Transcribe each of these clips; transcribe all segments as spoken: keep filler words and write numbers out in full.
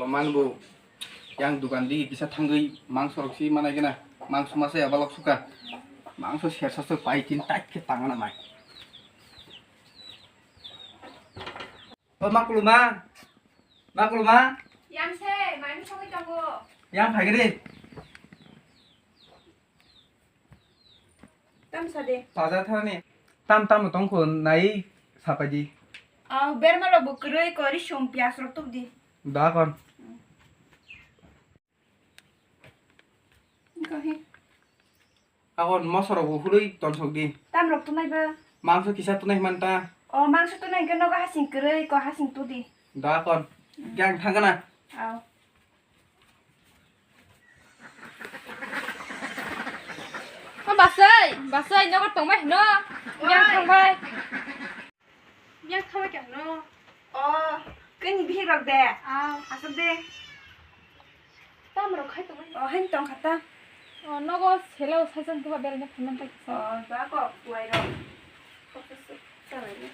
Manbo yang dukan di kisa thangwi mangso rok si manai gana. Mangso masa ya balok suka. Mangso sersa so pai tin tait khe tangana mai. O makuluma. Makuluma. Yang se, mani songwi tongo. Yang phai gede. Tam sa de. Bazar thani. Tam tam tong kho nai sapai di. Au berma rok bo kwrwi kori sum pias rok tuk di. Da kon. Kahi. Akon moso rok bo hului tonsok di. Tam rok tunai ba. Mangso kisa tunai man ta. O mangso tunai ke nogo hasing kwrwi ko hasing tu di. Da kon. Gang thangana. Au. O basai, basai, nogo tongbai hino. Yang thangbai. Yang thangbai kya hino? O, kini bihik rok de. Au. Asuk de. Tam rok khai tongbai. O, hain tong khata. O, nogo selo sajan tuba berani phaman ta kisa. O, ba ko, tuai rok. Kok se chalai ni.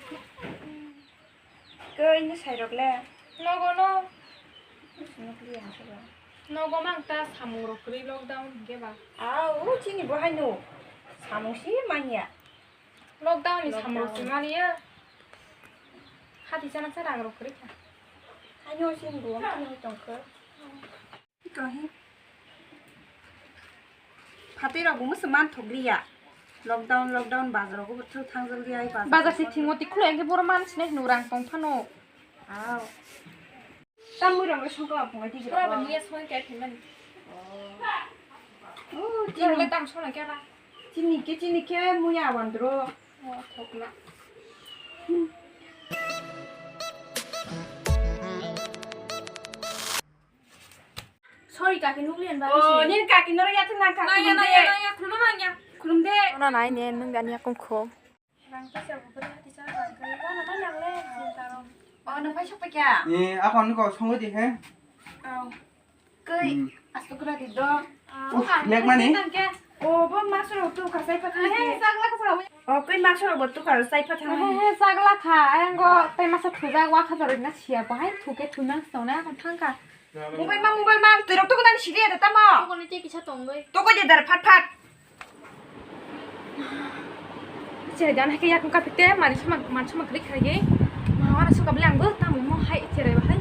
Koi ni sai rok le? Nogo no. Nukli ang sabo. Nogo mang ta samung rok kwrwi lockdown hinkhe ba. Ah, o chini bo haino samung si manya. Lockdown ni samung rok se manya. Hati chana cha rang rok kwrwi kha. Haino chini bo ang tong kha. Kahi. Phatwi rok bo musu man thok liya. Lockdown, lockdown, bazar rok bo thang jak liya, bazar. Bazar se thingmo ti khulai hwnkhe boro man sinai hwnwi rang tong phano. Aw. Tam mui rok le songkla phungai di. Pura ba niya song kya thimani. Oh. Oh, tini le tam song kya ba. Chini ke, chini ke muya wandro. Oh, thokla. Sorry, kaki nuklian ba. Oh, nini kaki noro yathek nang kha. Nang ya, khulum nang de. Ya, nang ya, khulum nang ya. Khulum de. Ono nai ne, nung ani yakung kho. Rang ta sa bubur hati sa rang kai. Ono ma nang le, sin ta ro. Oh, nung phai sok pa kya? Eh, ako ani ko songo di he. Oh. Kai, hmm. Asto kura di do. Uf, nek mani? Oh, bo masro tu ka sai pa thang. He, sagla ka sa. Oh, kai masro bo tu ka sai pa thang. He, he, sagla kha. Ayang go, tai masa thujak wa kha jaro na sia bo hai thuke thunang sona kon thang ka. Mobile ma, mobile ma, twi rok toko nani sidi ada tamo. Toko ni tei kisa tongoi. Toko je dar phat phat. Chere dan hai ke yakung kapite mani suma, man suma klik khai ge. Ma wara suka beli ang bo tamo mo hai chere ba hai.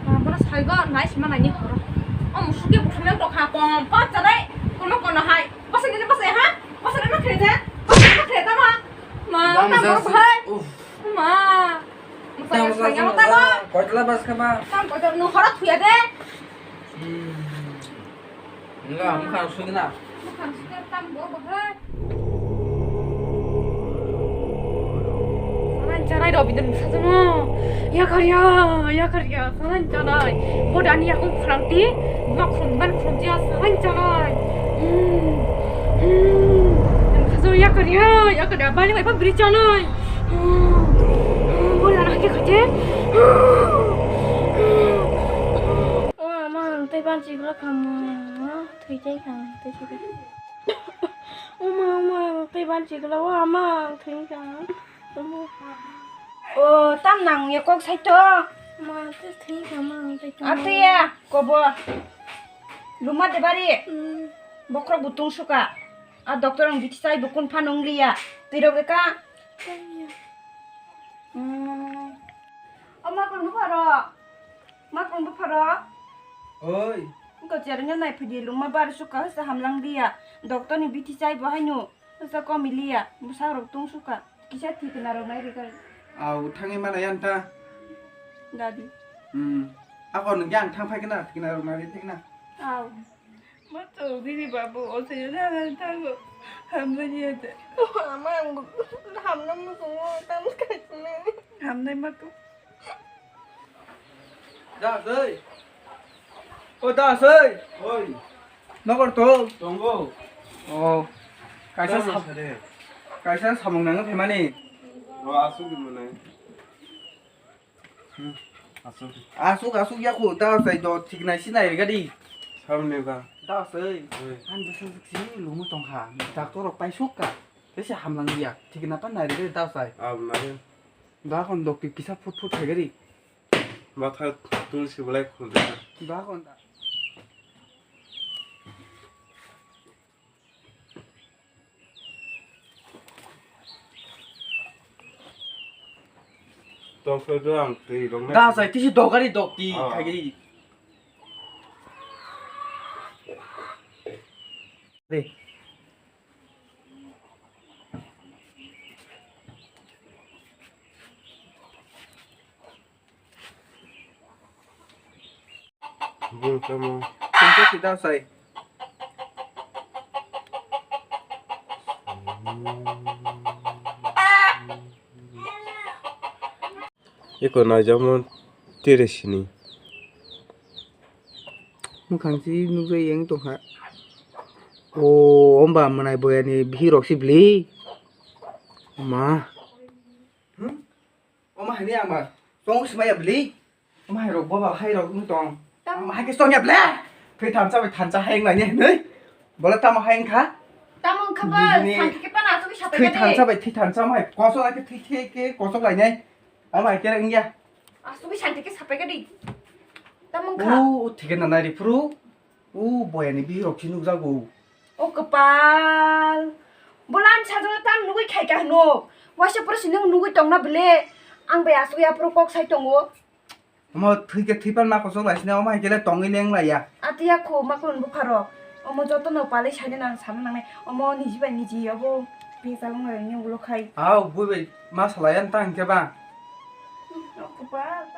Ma bono sai go nai sima nai ni horo. O musuke bukhuna to kha pom pom chere. Kono kono hai. Basa ni basa ha. Basa ni khe je. Basa ni khe tamo. Ma tamo hai. Ma. Tamo sa tamo. Koitla bas kama. Tam koitla no horo thuya de. Hmm. Enggak, bukan sugina. Bukan sugina tam bo bahai. Saran chanai do bidin sajumo. Ya karya, ya karya, saran chanai. Bodani aku khrangti, mak khumban khumjia saran chanai. Hmm. Hmm. Sajumo ya karya, ya karya, bali bai pa bri chanai. Bol na ke khaje. O ama ang tei ban chikla kamo. Thwi tei kha tei chikla. O ma, o ma, ang tei ban chikla. O ama ang thwi kha. O tam nang ya kok sai to. Ma tei thwi kha ma ang tei. Atya kobo. Luma de bari. Bokrok butung suka. A doctor ang biti sai bukun phan ong liya. Twi rok ka. Tanya. Hmm. O ma kung bupharo. Ma kung bupharo. Oi. Ko chernya nai phidi luma bar suka sa hamlang liya. Doctor ni biti sai bo haino. Sa komi liya. Busa rok tung suka. Kisa thikna rok nai rikar. Au thangi mana yan ta. Dadi. Hmm. Ako nung yang thang phai kena thikna rok nai thikna. Au. Ma to bini babu o se na na thango. Hamna ni ate. Ama ang hamna mo ko tam ka. Hamna ma to. Da sei. O da sei. Oi. Nokor to. Tongo. O. Kaisa sab-, kaisa samung nang phaimani. O asuk di mane. Hmm. Asuk. Asuk asuk ya ko da sei do thik nai sinai gadi. Samne ba. Da sei. Oi. Han bwswk si lumu tongkha. Doctor rok paisuk ka. Tei se hamlang ya. Thik na pa nai re da sei. Ab nai. Da kon dok kisa phut phut thai gadi. Matha Tulsi belai khulda. Ba konda. Toksa do ang twi rok na. Da sai tisi dogari dok ti. Ah. Khaigiri. De. Bul tamo. Tungke sida sai. Iko naijamo tiri sini. Mukhang si nukjai yang tongkha. O, omba mwnai boyani bihirok si bli. Ma. Hmm? Oma hani ama. Tong si maya bli. Oma hai rok boba hai rok wng tong. Tam- Ama hai ke songya ble. Thwi thansa bai thansa hai wng nai ne. Bola tamo hai wng kha. Tamo wng kha ba, bini santi ke pana asuk sapai thwi kani. Thansa bai thwi thansa mai kosok lai ke thwi thwi ke kosok lai nai. Ama hai ke wng ya. Asuk santi ke sapai kani. Tamo wng kha. U thike na nai ri phuru. U boyani bihirok si nukjago. O kwpal. Bola ang sajagao tang nugui khaika hino. Waisa pore si nung nugui tongna bele. Ang bai asuk ya poro kok sai tongo. Omo thwi ke thwi pan ma kosok lai sini omo hai kele tongwi leng lai ya. Atiya kho maklon bupharok. Omo joto no palai saina nang sana nangnai. Omo niji bai niji obo pejal wng lai ni ulo khai. Au bui bai ma salai an tang khe ba. O kwpal.